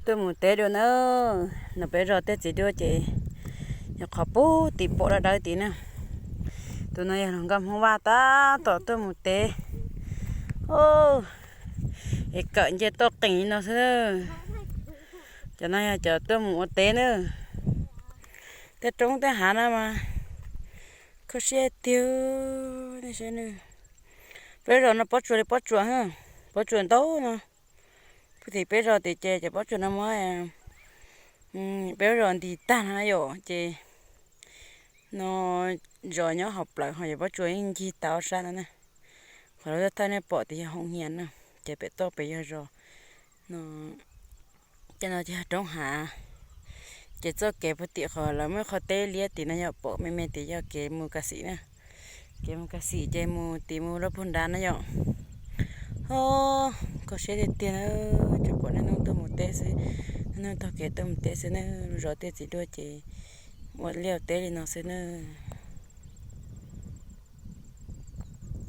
Tuaj mus teb dua na, no peb zos Tiaj Txiv Duaj ces yog qhov pub tim pom dawb dawb tid na. Tus no yog hluas nkauj Hmoob Vaj tab tom tuaj mus teb. Es kawm nce toj qees li no xwb. Cov no yog cov tuaj mus ua teb na. Tej roob tej hav no mas kho siab tiag. Nej saib na, peb zos no pob tsuas li pob tsuas, pob tsuas ntau no. Pub tim peb zos tim ces cov pob tsuas no muab peb zos ntis tag no yom, ces no zos nyob hauv plawv ho yog pob tsuas yeej ncig tau sab no na. Qhov lub thawj nej pom tias yog hoo hias na, ces pem toj pem yog zos no. Ces no ces yog roob hav. Ces txoj kev puag tim qhov lawv muaj qhov teb liab tim no yom, pom me me tim yog kev mus Kas Xim na. Kev mus Kas Xim ces mus tim mus lub puag nrad na yom. Ho kho siab tiag tiag na, tsuas pom niaj hnub tuaj mus teb xwb, niaj hnub taug kev tuaj mus teb xwb na. Lub zos Tiaj Txiv Duaj ces ua liaj teb li no xwb na.